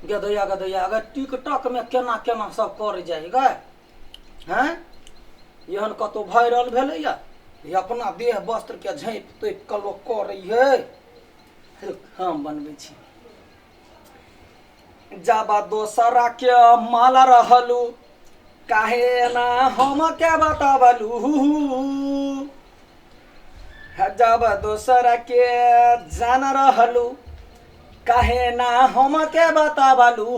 गदैया गदैया अगर टिकटक में केना केना सब कर जाय गए हैं। एहन कतौ वायरल भेलैया ई अपना देह वस्त्र के झाँपि तोपि कऽ लोक करै है। रुक, हम बनबै छी। जाबा दोसरा के माला रहलू काहे ना हम के बतावलू, जब दोसरा के जान रहलू काहे ना हम के बतावलू।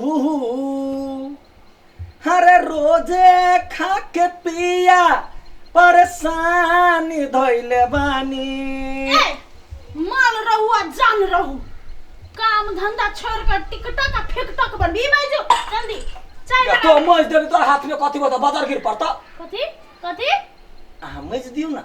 हरे रोजे खा के पिया परेशानी धइले बानी। ए, माल रहू आ जान रहू, काम धंधा छोड़ कर टिकटक आ फिकटक बनबी। भाई जो जल्दी चाय बना। तो मज देबी तोरा हाथ में कथी बता बदर गिर पड़ता। कथी कथी? अहाँ मज दियौ ना।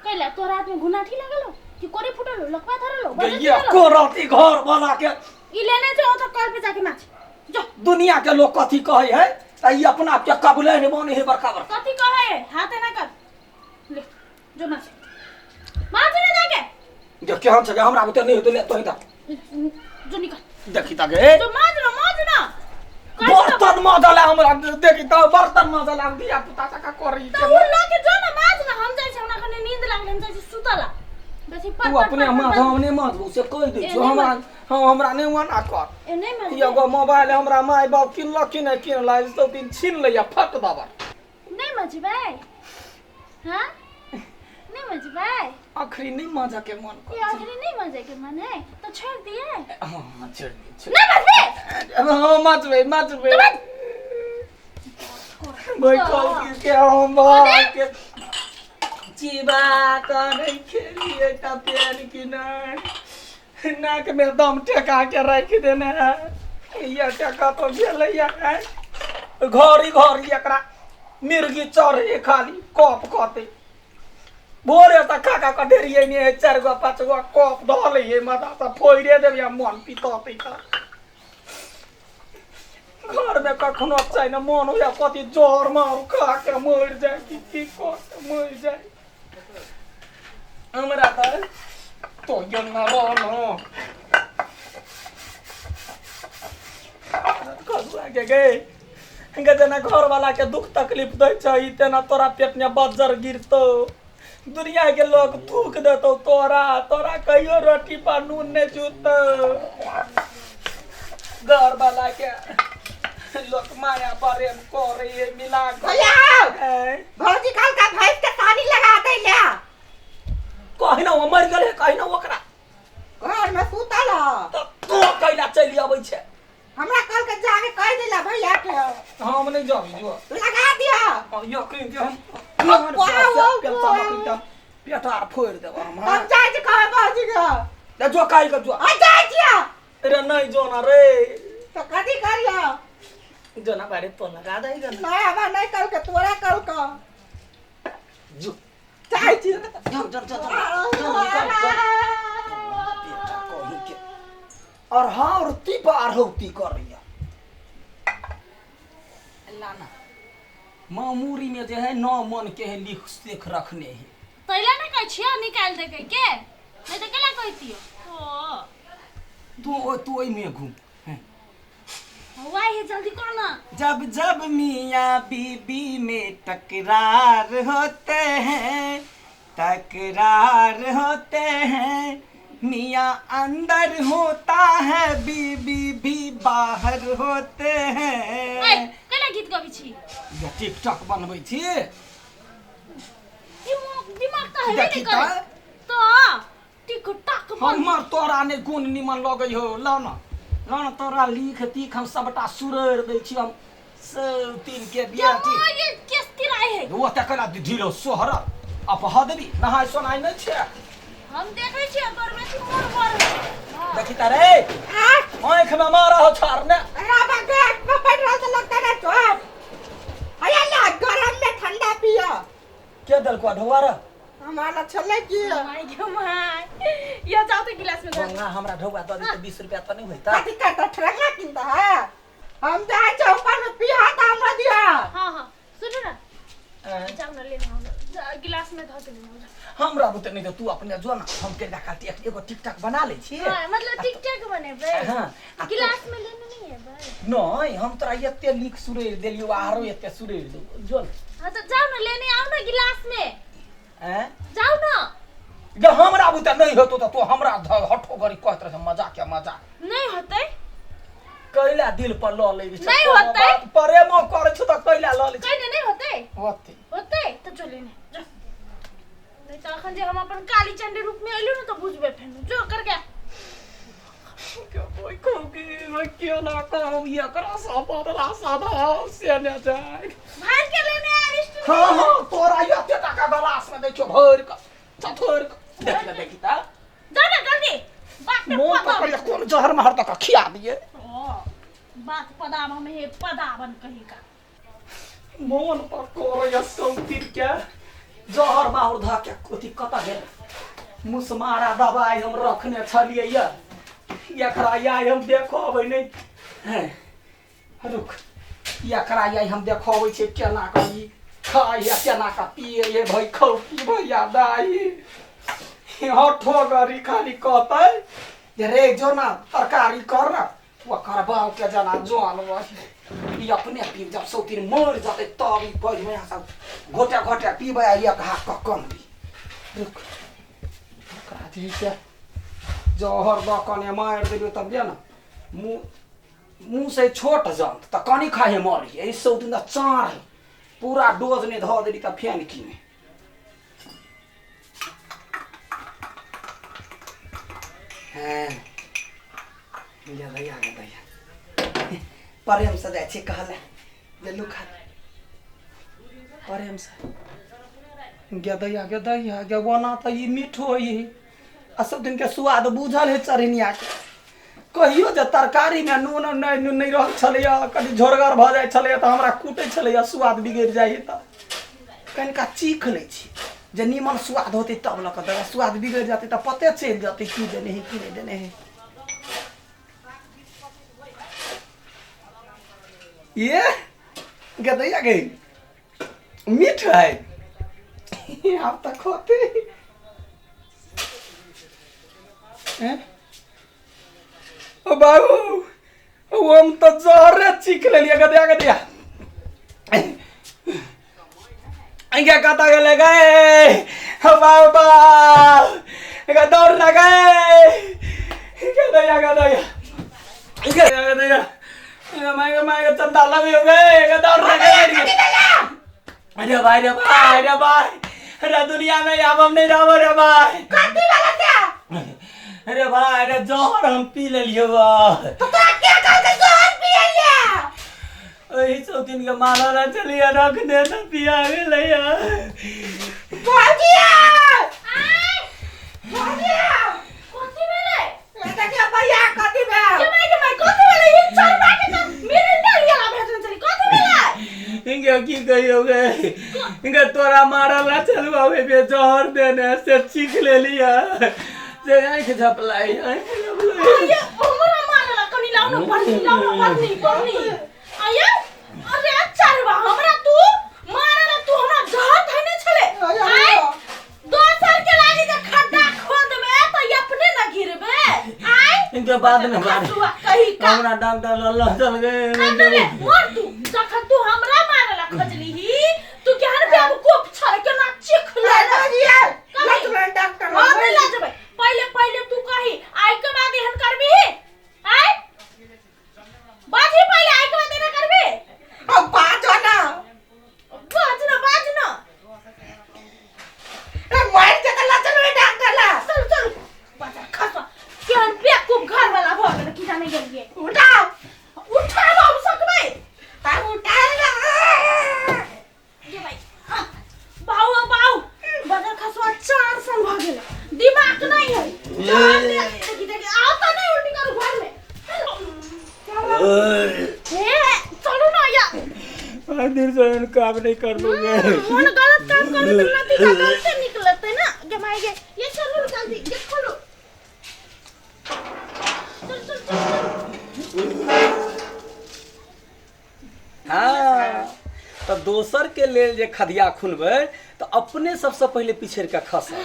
कैला तोरा हाथ में घुनाठी लागल हो कि कोरी फुटल हो, लकवा धरल हो, बदर ये गिरल हो? कोरती घर बना के ई लेने जो तो कल पे जाके माछ जो। दुनिया के लोग कथी कहै है त ई अपना आप के कबूले नहीं बने है बड़का बड़का। कथी कहै है? हाथ ना कर ले जो माछ माछ ले जाके जे केहन छै हमरा बुते नहीं होतै ले तोही दा जो निकल देखी ता गे जो माछ ना माछ ना बर्तन मजल हमरा देखी त बर्तन मजल हम धिया पुता का करी त उ लके जो ना माछ ना हम जाइ छी, हमरा कने नींद लागल, हम जाइ छी सुतला बेसी पर तू अपने माथ हम नहीं माथबू से कहि दै ए, छियौ नहि हमरा। हाँ हमरा नहीं मना कर। ए नहीं माछ एगो मोबाइल हमरा माय बाप किनलक कि नहि किनलक सब दिन छीन लैया फट दबर। नहीं मजबै हां नहीं मजबै अखरी नहीं मजा के मन ये आखिरी नहीं मजे के मन है तो छोड़ दिए। हाँ हाँ छोड़ दे छोड़। नहीं मजबे। हाँ मजबे मजबे बैठल के हम भाग के चिबा कर खेलिए का पेन की नहीं नाक में दम टेका के राखि देने है। ये टका तो भेलैया है घरी घरी एकरा मिर्गी चढ़े खाली कप कते भोरे से खा खा के ढेरिए नहीं है 4 गो 5 गो कप धऽ लैए माथा से फोड़े देबै मन पितते त घर में कखनो छै ने मन होइया कथी जर मारू खा के मरि जाय कि की कऽ के मरि जाय। हमरा तऽ तो ना रहलो कसुआ के गे गे जेना घर वाला के दुख तकलीफ दै छै तेना तोरा पेट में बज्जर गिरतौ, दुनिया के लोग थूक देतौ तोरा, तोरा कहियो रोटी पर नून नहीं छूतौ। घर वाला के लोग माया प्रेम करे है मिला के। भैया! भौजी कल का भैंस के सानी लगा दे ले। कहीं ना वो मर गेलै कहीं ना ओकरा घर में सुतल ह। त तू कैला चलि अबै छै? हमरा कल के जाके कह देला भैया के। हम नहीं जाबी जो लगा दिया। यो कहि दे हम वाह, वाह, पेटा फोड़ि देब हम। हम जाइ छी कहबै भौजी के। ले जो काहि के जो। आ जाइ छियै। रे नहीं जो ना रे। तो कथी करियो? जो ना बारे तो लगा दे ना। नहीं हमरा नहीं कल के तोरा कल के। जो जाइ छी। जो जो जो जो निकल चल। बेटा कहीं के और हाँ और ती पर अरहौती कर रही है लाना मामूरी में जो है 9 मन के है लिख सिख रखने है। तैला ना कहै छियो निकाल दे के नहीं तो केला कहतियो। ओ तू तू ओई में घूम। हुआ है जल्दी कर ना। जब जब मियाँ बीबी में तकरार होते हैं, तकरार होते हैं, मियाँ अंदर होता है बीबी भी बाहर होते हैं। ए केला गीत गबै छी? जे टिकटॉक बनबै छी। ई दिमाग त हेबे देखी नहीं करे। त। तो टिकटॉक बन। हमर तोरा नहि गुण निमन लगै हो। लौ ना लौ ना तोरा लिख तीख हम सबटा सुरैर दै छी हम सब तीन के बियाह के ठीक। ये केस तिराई है। ओ त केना ढीलो सोहर अपह देबी नहाय सोनाय नहि छै। हम देखै छियै तोर बेसी मोर बर है। देखी त रे आँख में मारा हो छाड़ ने। रामा गेट में पड़ रहा तो लगता ना चोट। अरे ला गरम में ठंडा पिया। के देलको ढोआ रे? हमारा छले की my गे my. यो जाओ तो गिलास में धर। गंगा हमरा ढोआ दऽ दी त 20 रुपया त नहीं होइता। कथी करता ठरंगा किनता है। हम जाए छे ऊपर में पिया त हमरा दिया। हां हां सुनू ना जाओ ना लेने आओ ना। गिलास में धर के लेने आओ। हमरा बुते नहीं तू अपने जो ना हम के लगा एगो टिकटॉक बना ले छी। हां मतलब टिकटॉक बनेबै। हां गिलास में लेने नहीं है भाई। नहीं, हम तोरा एते नीक सुरेर देलियो, आरो एते सुरेर देबो, जो ने। हाँ तो जाओ ना, लेने आओ ना गिलास में। हैं? जाओ ना। जे हमरा बुते नहीं होतो त तू हमरा हठो गरी कहत रहे मजाक या मजाक। नहीं होते। कैला दिल पर ल लेबी? नहीं होतै। प्रेमो करै छौ त कैला ल लै? कहीं नहीं होते। होतै। होते तो चले ने जो। नहीं तो अखन जे हम अपन काली चंडी रूप में अइलु ना तो बुझबे फेन जो करके। के कोई कहू कि क्यों ना कहू, एकरा सब बदला साधा से ने जाय। भर के लेने आ रिश्ते। हाँ हाँ, तोरा एते टाका गलास में दै छौ भरि क चथोर क, देख ले, देखी त। जा ना जल्दी, बात पे मोन पदाम। पकड़ कोन जहर महर तक खिया दिए। ओ, बात पदाम हम हे पदावन कही का। मोन पर करैया सौतीर के जहर माहुर धऽ के अथी कतऽ गेल मुसमारा दवाइ हम रखने छलियै ये, एकरा आइ हम देखबै नहि हैं, रुक, एकरा आइ हम देखबै छै केना कऽ ई खाइ है, केना कऽ पियै है। भई खौ पीबै दाइ हठो गरी खाली कहतै जे रे जो ना तरकारी कर ना, ओकर बाप के जना जन ई अपने पीब, जब सौतीर मर जतै तब ई बढ़िया सब घोटे घोटे पीबै आ एक हाथ कऽ कमबी। रुक, ओकरा जे से जहर दऽ कने मारि देलियौ तब जे ने मुँह मुँह से छोट जंत तऽ कनि खाहे मरी, एहि सौतीन तऽ चार है, पूरा डोज नहि धऽ देली तऽ फेन की नहि। हैं गे दैया, गे दैया, प्रेम से जाइ छी कहले जे लुखा प्रेम से गे दैया, गे दैया गे, ओना तऽ ई मीठ होइ आ सब दिन के स्वाद बुझल है चरनिया के। कहियो जे तरकारी में नून नहि नहि रहल छलैया, कनि झोरगर भऽ जाइ छलैया तऽ हमरा कूटै छलैया, स्वाद बिगड़ि जाइ तऽ कनिका चीख लै छी जे नीमन स्वाद होतै तब लऽ कऽ देबै, स्वाद बिगड़ि जेतै तऽ पते चलि जेतै की देने है की नहि देने है। ये गदैया गई मीठ है, आब तऽ खोते हैं? ओ बाबू, हम तऽ जहरे चीख लेलियै। गदैया गदैया क्या कतऽ गेलै गए? बाबू बाबू, दौड़ ना गए। गदैया गदैया गदैया गदैया, माय माय, चंदा लगे गए, दौड़ ना गए। अरे भाई रे भाई रे भाई, अरे दुनिया में अब हम नहीं रहबो रे भाई। कथी भेलै से? अरे भाई रे, जहर हम पी लेलियो बा। तो तोरा के कहलकै जहर पियैले? ओही चौथिन के मारल चलिए रखने तऽ पिया गेलैया। भौजिया, आय। भौजिया। कथी भेलै? देखिए भैया, कथी भेल? के माय, के माय, कथी भेलै? ई चरबा के तऽ मिरिंडा लिया भेजने छली, कथी भेलै? इनके की कहियो गे, इनके तोरा मारल चलू अबे बे जहर देने से चीख लेलिया से आँखि झपलाई, आँखि झपलाई। आये, हमरा मारला? कनी लाउ न बरनी, लाउ न बरनी, बरनी। आये, अरे चरबा, हमरा तू मारला? तू हमरा जहर धने छले? आय, दोसर के लागी जे खड्डा खोदबे तऽ अपने न गिरबे? आय। इनके बाद में बाद खसुआ कही का। हमरा डॉक्टर लल्ला चल गए। ले मर तू, जखन तू हमरा मारला खोजलीही, तू केहन बेवकूफ छल, केना चीख ले। भौजिया, लक्ष्मण डॉक्टर। हम नहीं ला जेबै। पहिले पहिले तू कही, आइ के बाद एहन करबी? आइ बाजी, पहिले आइ के बाद एना करबी? अब बाजो ना। बाज ना, बाज ना। ए, मर जेतै, लक्ष्मण डॉक्टर ला। चल चल। बाजा खसवा, केहन बेवकूफ घर वाला भऽ गेल की जाने गेलियै। उठाओ। उठाबो हम सकबै? अब उठाए ना। ये भाई, बाऊ बाऊ, बदर खसवा 4 साल भऽ गेल, दिमाग नहीं है। जहर दे, देखी देखी, आओ तो नहीं, उल्टी करू घर में। हे, चलू ना या। दिन से एहन काम नहीं कर लूंगे। मोन गलत काम करू तऽ नतीजा गलते निकलते ना। गे माय गे, ये चलू ना जल्दी, ये खोलो, चल चल चल चल। हाँ, तऽ दोसर के लेल जे खदिया खुनबै तऽ अपने सबसँ पहिले पिछड़ के खसब।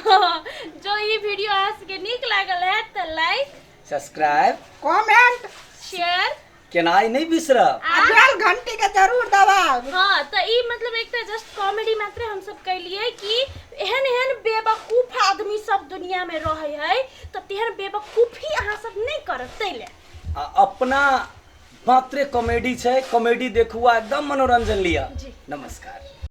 जो ई वीडियो अहाँ सबके नीक लागल है तऽ लाइक, सब्सक्राइब, कमेंट, शेयर। केनाइ नहि बिसरब। आ बेल घंटी के जरूर दबाब। हाँ, तऽ ई मतलब एकटा जस्ट कॉमेडी मात्र हमसब कैलियै कि एहन एहन बेवकूफ आदमी सब दुनिया में रहै है, तऽ तेहन बेवकूफी अहाँ सब नहि करब तै ले। आ अपना मात्रे कॉमेडी छै, कॉमेडी देखू आ एकदम मनोरंजन लिअ। जी। नमस्कार।